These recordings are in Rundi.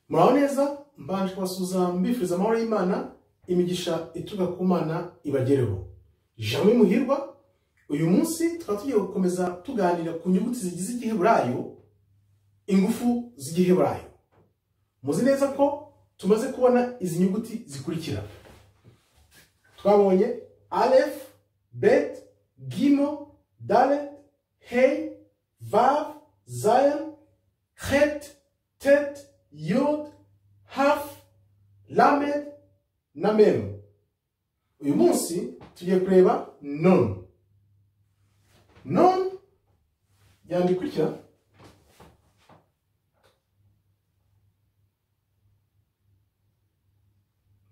Muraho neza, mbanje kubasuhuza mbifuriza amahoro y'Imana, imigisha ituruka ku Mana ibagereho. Jean Muhirwa, uyu munsi tukaba tugiye gukomeza tuganira ku nyuguti zigize igiheburayo, ingufu z'igiheburayo. Muzi neza ko tumaze kubona izi nyuguti zikurikira. Twabonye Aleph, Bet, Gimel, Dalet, Hey, Vav, Zayin, Het, Tet, Yod, Haf, Lamed na Mem. Uyu munsi tugiye kureba Nun. Nun yandikwa itya.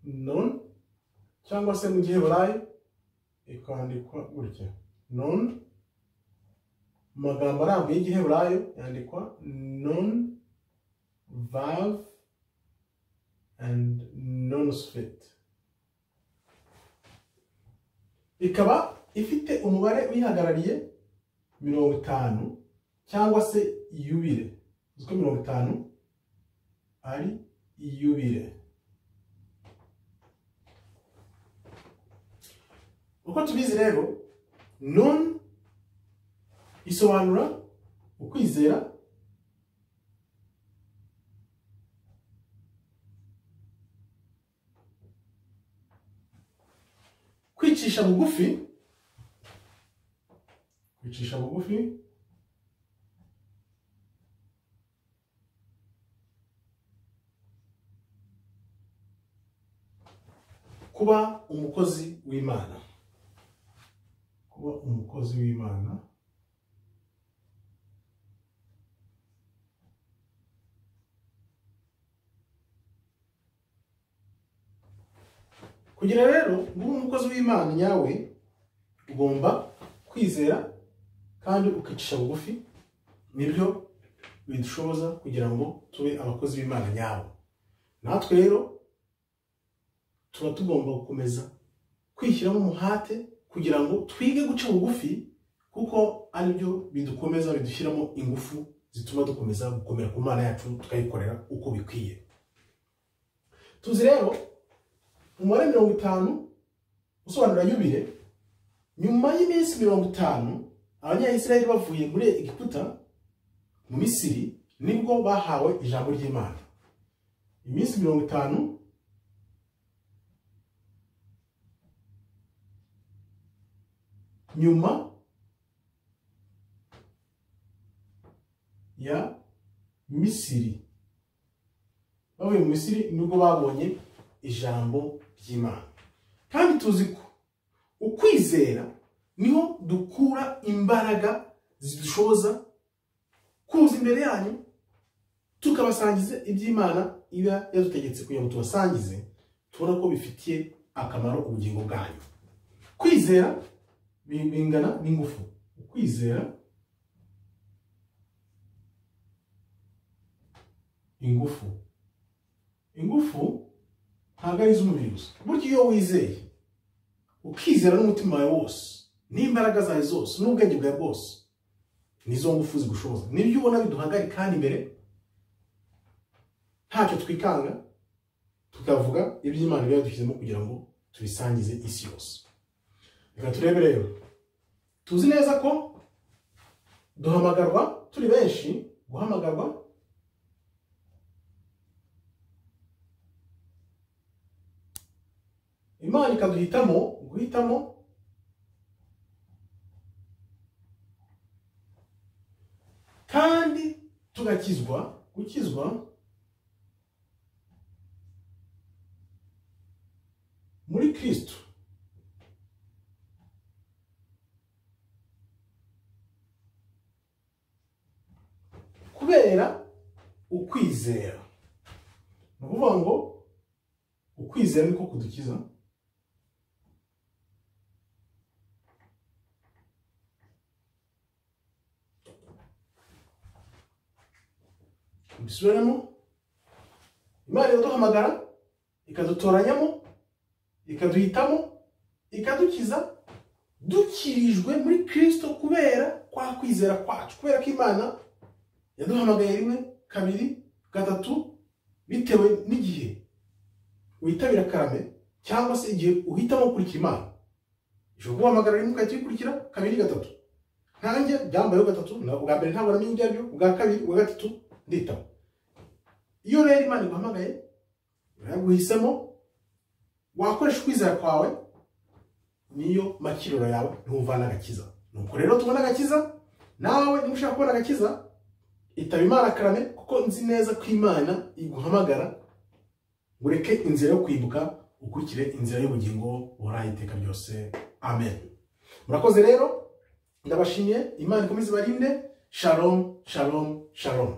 Nun cyangwa se mu giheburayo ikandikwa gutya. Nun mu magambo arambuye y'igiheburayo yandikwa Nun, Vav and Nun sfit. Ikaba ifite umubare uyihagarariye 50 cyangwa se yubile. Uziko 50 ari yubile. Uko tubizi rero, Nun isobanura ukwizera, kwicisha bugufi, kwicisha bugufi, kuba umukozi w'Imana, kuba umukozi w'Imana, kugira rero ngo umukozi w'Imana nyawe ugomba kwizera kandi ukicisha bugufi, nibyo bidushoboza kugira ngo tube abakozi b'Imana nyabo. Natwe rero tuba tugomba gukomeza kwishyiramo umuhate kugira ngo twige guca bugufi, kuko aribyo bidukomeza, bidushyiramo ingufu zituma dukomeza gukomera ku Mana yacu tukayikorera uko bikwiye. Tuzi rero umubare 50 usobanura yubile. Nyuma y'iminsi 50 abanyayisiraheli bavuye muri Egiputa mu Misiri, nibwo bahawe ijambo ry'Imana. Iminsi 50 nyuma ya Misiri, bavuye mu Misiri nibwo babonye ijambo ry'Imana. Kandi tuzi ko ukwizera niho dukura imbaraga zidushoboza kuza imbere yanyu tukabasangiza iby'Imana iba yadutegetse kugira ngo tubasangize, tubona ko bifitiye akamaro ubugingo bwanyu. Kwizera bingana n'ingufu. Ukwizera, ingufu. Ingufu ntabwo ari iz'umubiri gusa. Burya iyo wizeye ukizera n'umutima wawe wose n'imbaraga zawe zose n'ubwenge bwawe bwose, nizo ngufu zigushoboza. Nibyo ubona biduhagarika kandi imbere ntacyo twikanga, tukavuga iby'Imana byadushyizemo kugira ngo tubisangize isi yose. Reka turebe rero. Tuzi neza ko duhamagarwa turi benshi, guhamagarwa Imana ikaduhitamo, guhitamo kandi tugakizwa, gukizwa muri Kristo. Kubera ukwizera. Ni ukuvuga ngo ukwizera niko kudukiza. Mbisubiremo, Imana iraduhamagara ikadutoranyamo, ikaduhitamo, ikadukiza, dukirijwe muri Kristo kubera kwa kwizera kwacu, kubera ko Imana yaduhamagaye rimwe, kabiri, gatatu, Bitewe n'igihe witabira karame cyangwa se igihe uhitamo gukurikira Imana. Ishobora kuguhamagara rimwe ugahita uyikurikira, kabiri, gatatu. Nkanjye byambayeho gatatu. Ubwa mbere ntabwo namenye ibyo aribyo, ubwa kabiri, ubwa gatatu nditaba. Iyo rero Imana iguhamagaye, yaguhisemo, wakoresha ukwizera kwawe, niyo makiriro yawe, ntuvana agakiza. Nuko rero tubona agakiza. Nawe niba ushaka kubona agakiza, itaba Imana karame, kuko nzi neza ko Imana iguhamagara ngo ureke inzira yo kwibuka, ukurikire inzira y'ubugingo buhoraho iteka ryose. Amen. Murakoze rero, ndabashimiye. Imana ikomeze ibarinde. Shalom, shalom, shalom.